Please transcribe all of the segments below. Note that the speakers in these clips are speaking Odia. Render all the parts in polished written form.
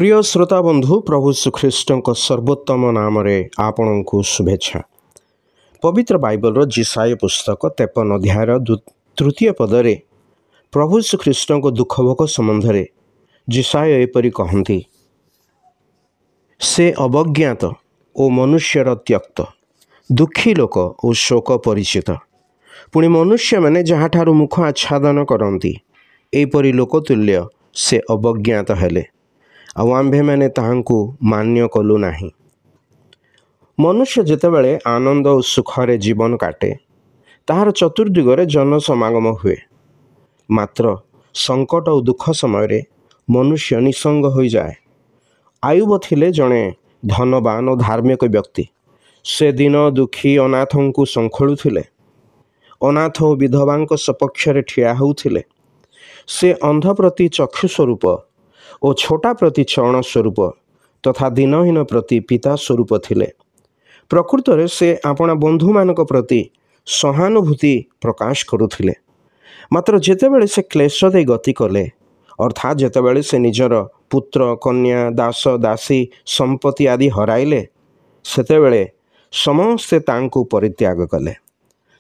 ପ୍ରିୟ ଶ୍ରୋତା ବନ୍ଧୁ, ପ୍ରଭୁ ଶ୍ରୀଖ୍ରୀଷ୍ଟଙ୍କ ସର୍ବୋତ୍ତମ ନାମରେ ଆପଣଙ୍କୁ ଶୁଭେଚ୍ଛା। ପବିତ୍ର ବାଇବଲର ଯିଶାଇୟ ପୁସ୍ତକ 53 ଅଧ୍ୟାୟର ତୃତୀୟ ପଦରେ ପ୍ରଭୁ ଶ୍ରୀଖ୍ରୀଷ୍ଟଙ୍କ ଦୁଃଖ ଭୋଗ ସମ୍ବନ୍ଧରେ ଯିଶାଇୟ ଏପରି କହନ୍ତି, ସେ ଅବଜ୍ଞାତ ଓ ମନୁଷ୍ୟର ତ୍ୟକ୍ତ, ଦୁଃଖୀ ଲୋକ ଓ ଶୋକ ପରିଚିତ। ପୁଣି ମନୁଷ୍ୟମାନେ ଯାହାଠାରୁ ମୁଖ ଆଚ୍ଛାଦନ କରନ୍ତି, ଏହିପରି ଲୋକ ତୁଲ୍ୟ ସେ ଅବଜ୍ଞାତ ହେଲେ, ଆଉ ଆମ୍ଭେମାନେ ତାହାଙ୍କୁ ମାନ୍ୟ କଲୁ ନାହିଁ। ମନୁଷ୍ୟ ଯେତେବେଳେ ଆନନ୍ଦ ଓ ସୁଖରେ ଜୀବନ କାଟେ, ତାହାର ଚତୁର୍ଦିଗରେ ଜନସମାଗମ ହୁଏ। ମାତ୍ର ସଙ୍କଟ ଓ ଦୁଃଖ ସମୟରେ ମନୁଷ୍ୟ ନିଃସଙ୍ଗ ହୋଇଯାଏ। ଆୟୁବ ଥିଲେ ଜଣେ ଧନବାନ ଓ ଧାର୍ମିକ ବ୍ୟକ୍ତି। ସେ ଦୀନ ଦୁଃଖୀ ଅନାଥଙ୍କୁ ସଂଖୋଳୁଥିଲେ, ଅନାଥ ଓ ବିଧବାଙ୍କ ସପକ୍ଷରେ ଠିଆ ହେଉଥିଲେ। ସେ ଅନ୍ଧ ପ୍ରତି ଚକ୍ଷୁ ସ୍ୱରୂପ ଓ ଛୋଟା ପ୍ରତି ଚରଣ ସ୍ୱରୂପ ତଥା ଦୀନହୀନ ପ୍ରତି ପିତା ସ୍ୱରୂପ ଥିଲେ। ପ୍ରକୃତରେ ସେ ଆପଣା ବନ୍ଧୁମାନଙ୍କ ପ୍ରତି ସହାନୁଭୂତି ପ୍ରକାଶ କରୁଥିଲେ। ମାତ୍ର ଯେତେବେଳେ ସେ କ୍ଲେଶ ଦେଇ ଗତି କଲେ, ଅର୍ଥାତ୍ ଯେତେବେଳେ ସେ ନିଜର ପୁତ୍ର, କନ୍ୟା, ଦାସ, ଦାସୀ, ସମ୍ପତ୍ତି ଆଦି ହରାଇଲେ, ସେତେବେଳେ ସମସ୍ତେ ତାଙ୍କୁ ପରିତ୍ୟାଗ କଲେ।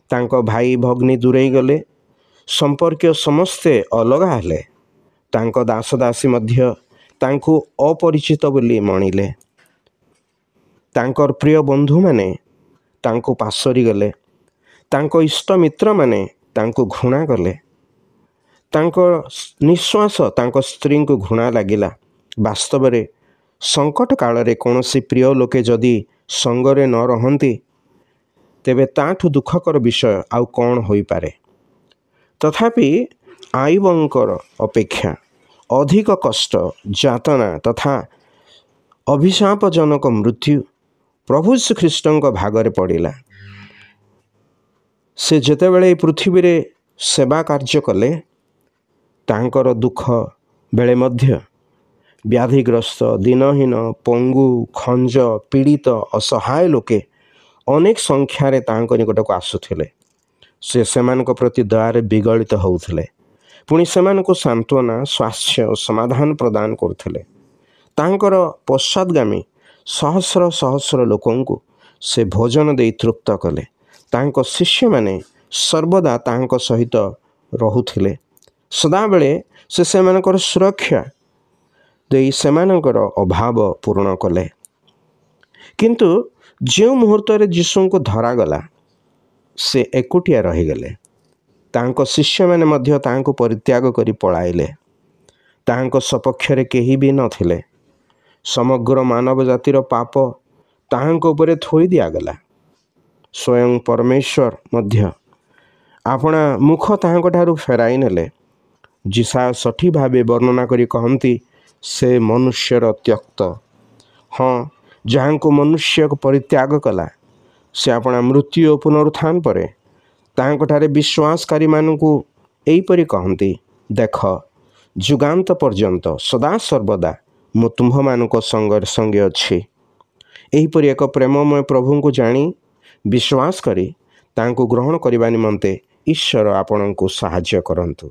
ତାଙ୍କ ଭାଇ ଭଗ୍ନୀ ଦୂରେଇ ଗଲେ, ସମ୍ପର୍କୀୟ ସମସ୍ତେ ଅଲଗା ହେଲେ, ତାଙ୍କ ଦାସଦାସୀ ମଧ୍ୟ ତାଙ୍କୁ ଅପରିଚିତ ବୋଲି ମଣିଲେ। ତାଙ୍କର ପ୍ରିୟ ବନ୍ଧୁମାନେ ତାଙ୍କୁ ପାଶୋରି ଗଲେ, ତାଙ୍କ ଇଷ୍ଟମିତ୍ରମାନେ ତାଙ୍କୁ ଘୃଣା କଲେ, ତାଙ୍କ ନିଶ୍ୱାସ ତାଙ୍କ ସ୍ତ୍ରୀଙ୍କୁ ଘୃଣା ଲାଗିଲା। ବାସ୍ତବରେ ସଙ୍କଟ କାଳରେ କୌଣସି ପ୍ରିୟ ଲୋକେ ଯଦି ସଙ୍ଗରେ ନ ରହନ୍ତି, ତେବେ ତାଠୁ ଦୁଃଖକର ବିଷୟ ଆଉ କ'ଣ ହୋଇପାରେ? ତଥାପି ଆୟୁବଙ୍କର ଅପେକ୍ଷା ଅଧିକ କଷ୍ଟ, ଯାତନା ତଥା ଅଭିଶାପଜନକ ମୃତ୍ୟୁ ପ୍ରଭୁ ଶ୍ରୀଖ୍ରୀଷ୍ଟଙ୍କ ଭାଗରେ ପଡ଼ିଲା। ସେ ଯେତେବେଳେ ଏହି ପୃଥିବୀରେ ସେବା କାର୍ଯ୍ୟ କଲେ, ତାଙ୍କର ଦୁଃଖ ବେଳେ ମଧ୍ୟ ବ୍ୟାଧିଗ୍ରସ୍ତ, ଦୀନହୀନ, ପଙ୍ଗୁ, ଖଞ୍ଜ, ପୀଡ଼ିତ, ଅସହାୟ ଲୋକେ ଅନେକ ସଂଖ୍ୟାରେ ତାଙ୍କ ନିକଟକୁ ଆସୁଥିଲେ। ସେ ସେମାନଙ୍କ ପ୍ରତି ଦୟାରେ ବିଗଳିତ ହେଉଥିଲେ, ପୁଣି ସେମାନଙ୍କୁ ସାନ୍ତ୍ୱନା, ସ୍ୱାସ୍ଥ୍ୟ ଓ ସମାଧାନ ପ୍ରଦାନ କରୁଥିଲେ। ତାଙ୍କର ପଶ୍ଚାଦଗାମୀ ସହସ୍ର ସହସ୍ର ଲୋକଙ୍କୁ ସେ ଭୋଜନ ଦେଇ ତୃପ୍ତ କଲେ। ତାଙ୍କ ଶିଷ୍ୟମାନେ ସର୍ବଦା ତାଙ୍କ ସହିତ ରହୁଥିଲେ। ସଦାବେଳେ ସେ ସେମାନଙ୍କର ସୁରକ୍ଷା ଦେଇ ସେମାନଙ୍କର ଅଭାବ ପୂରଣ କଲେ। କିନ୍ତୁ ଯେଉଁ ମୁହୂର୍ତ୍ତରେ ଯୀଶୁଙ୍କୁ ଧରାଗଲା, ସେ ଏକୁଟିଆ ରହିଗଲେ। ତାଙ୍କ ଶିଷ୍ୟମାନେ ମଧ୍ୟ ତାହାଙ୍କୁ ପରିତ୍ୟାଗ କରି ପଳାଇଲେ। ତାହାଙ୍କ ସପକ୍ଷରେ କେହି ବି ନଥିଲେ। ସମଗ୍ର ମାନବ ଜାତିର ପାପ ତାହାଙ୍କ ଉପରେ ଥୋଇ ଦିଆଗଲା। ସ୍ୱୟଂ ପରମେଶ୍ୱର ମଧ୍ୟ ଆପଣା ମୁଖ ତାହାଙ୍କଠାରୁ ଫେରାଇ ନେଲେ। ଯିଶାଇୟ ସଠିକ୍ ଭାବେ ବର୍ଣ୍ଣନା କରି କହନ୍ତି, ସେ ମନୁଷ୍ୟର ତ୍ୟକ୍ତ। ହଁ, ଯାହାଙ୍କୁ ମନୁଷ୍ୟ ପରିତ୍ୟାଗ କଲା, ସେ ଆପଣା ମୃତ୍ୟୁ ଓ ପୁନରୁତ୍ଥାନ ପରେ ତାହାଙ୍କଠାରେ ବିଶ୍ୱାସକାରୀମାନଙ୍କୁ ଏହିପରି କହନ୍ତି, ଦେଖ, ଯୁଗାନ୍ତ ପର୍ଯ୍ୟନ୍ତ ସଦାସର୍ବଦା ମୁଁ ତୁମ୍ଭମାନଙ୍କ ସଙ୍ଗରେ ସଙ୍ଗେ ଅଛି। ଏହିପରି ଏକ ପ୍ରେମମୟ ପ୍ରଭୁଙ୍କୁ ଜାଣି ବିଶ୍ୱାସ କରି ତାଙ୍କୁ ଗ୍ରହଣ କରିବା ନିମନ୍ତେ ଈଶ୍ୱର ଆପଣଙ୍କୁ ସାହାଯ୍ୟ କରନ୍ତୁ।